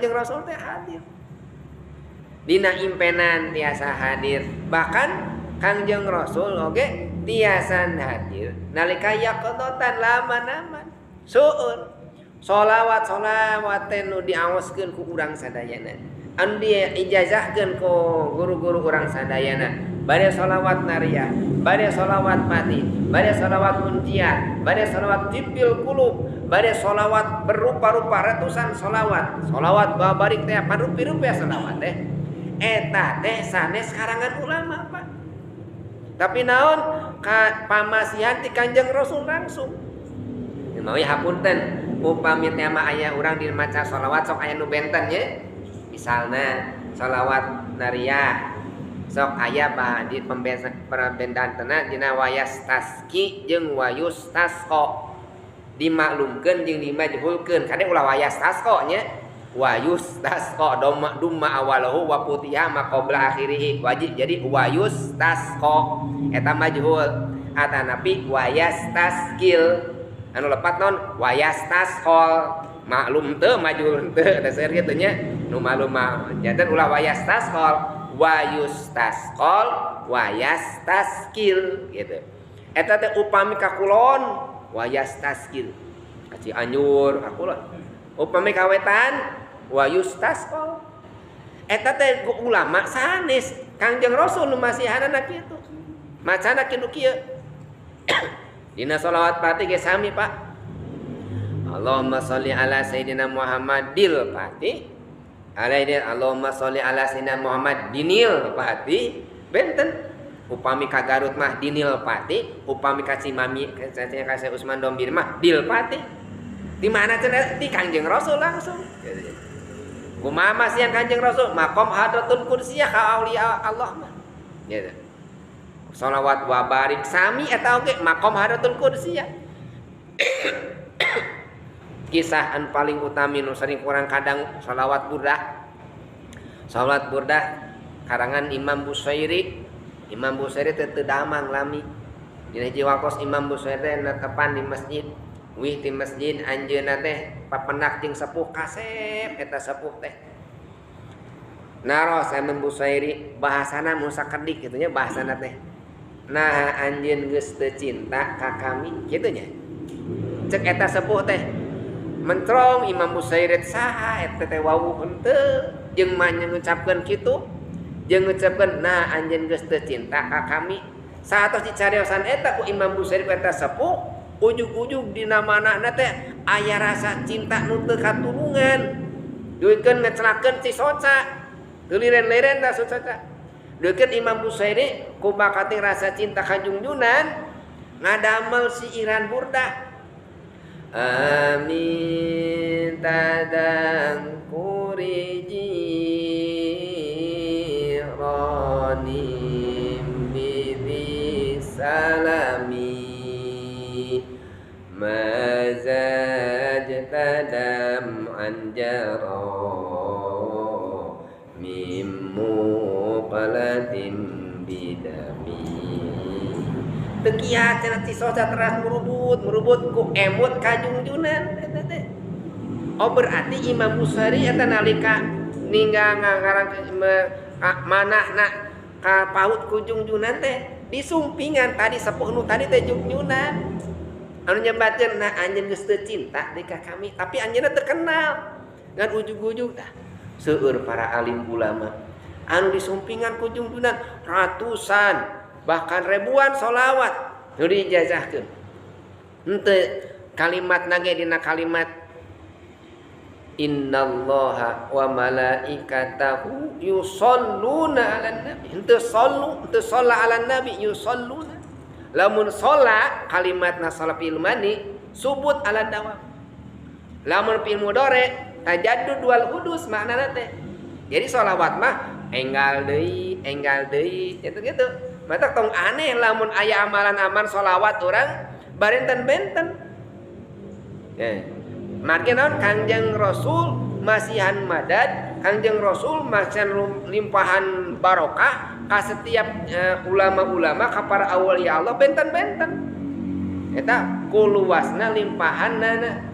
Kanjeng Rasul teh hadir. Dina impenan tiasa hadir. Bahkan Kangjeng Rasul oge tiasa hadir nalika yaqdatan lama-naman. Seueur sholawat sholawat teh nu diaoskeun ku urang sadayana. Anu diijazahkeun ku guru-guru urang sadayana. Bade sholawat nariyah, bade sholawat mati, bade sholawat munjiat, bade sholawat tibil qulub, bade sholawat berupa-rupa ratusan sholawat. Sholawat babarik teh parupi-rupi sholawat teh. Eta teh sanes karangan ulama, Pak. Tapi naon ka pamasihan ti Kanjeng Rasul langsung. Mawi hapunten, upami teh mah aya urang di maca sholawat sok aya nu benten nya. Misalna sholawat nariyah sok aya bah di perbedaan dina wayas taski jeung wayus tasko dimaklumkeun jeung dimajhulkeun. Kade ulah wayas tasko nya, wayus tasko doma dumma awalahu wa putiha ma qabla akhirih wajib jadi wayus tasko eta majhul. Atanapi wayas taskil anu lepat non wayas taskol maklum teu majhul teu eta seueur kitu nya nu maklum mah janten ulah wayas taskol wayus taskol wayas taskil gitu. Eta teh upami ka kulon wayas taskil ka Cianjur ka kulon, upami ka wetan wayus taskol. Eta teh ku ulama sanes Kangjeng Rasul nu masihanana kitu macana kitu kieu. Dina sholawat Fatih ge sami, Pak. Allahumma sholli ala sayidina Muhammadil Fatih. Alaihi Allahumma sholli ala sayyidina Muhammad dinil Fatih. Benten upami ka Garut mah dinil Fatih, upami ka Cimami ka Syekh Usman Dombir mah dil Fatih. Di mana cenah di Kangjeng Rasul langsung. Kumaha masihan Kangjeng Rasul makom hadratul kursiyah ka aulia Allah mah. Gitu. Sholawat wa barik sami eta oge makom hadratul kursiyah. Kisah an paling utami nu sering kurang kadang sholawat burdah. Sholawat burdah karangan Imam Busairi. Imam Busairi teh teu damang lami. Dina hiji waktos Imam Busairi teh netepan di masjid. Wih di masjid anjeunna teh papendak jeung sepuh kasep eta sepuh teh. Naros Imam Busairi bahasana mun sakedik kitu nya bahasana teh. Nah anjeun geus teu cinta ka kami kitu nya. Cek eta sepuh teh mentrong Imam Busairi saha eta teh wawuh henteu jeung mah ngucapkeun kitu jeung ngucapkeun nah anjeun geus teu cinta ka kami. Saatos dicariosan eta ku Imam Busairi ku eta sepuh ujug-ujug dina manahna teh aya rasa cinta nu teu katulungan duikeun ngecelakeun si soca teu liren-liren tah soca. Duikeun Imam Busairi ku bakating rasa cinta ka Junjunan ngadamel siiran burdah. Amin tadang kuriji ronim bidi salami mazaj tadam anjaro mimmu qalatin bidami. Tekiat cenah cisoca teras merubut merubut ku emut kajungjunan eta teh. Oh berarti Imam Busairi eta nalika ninggal ngarang manahna ka paut ku jungjunan teh disumpingan tadi sepuh nu tadi teh jungjunan anu nyebatkeun nah anjeun geus teu cinta deui ka kami tapi anjeunna teu kenal ngan ujug-ujug tah seueur para alim ulama anu disumpingan ku jungjunan ratusan bahkan ribuan sholawat nu diijazahkeun. Henteu kalimat nage dina kalimat innallaha wa malaikatahu yusholluna 'alan nabi. Henteu sallu, henteu sholla 'alan nabi, yusholluna. Lamun sholla kalimatna sholla fi'il mani subut 'ala dawam. Lamun fi'il mudhari tajaddud wal hudus maknana teh. Jadi sholawat mah enggal deui gitu-gitu. Mata tong aneh lamun aya amalan-amalan sholawat urang barenten-benten. Margi naon Kangjeng Rasul masihan madad, Kangjeng Rasul masihan limpahan barokah ka setiap ulama-ulama ka para aulia Allah benten-benten. Eta kuluasna limpahanna.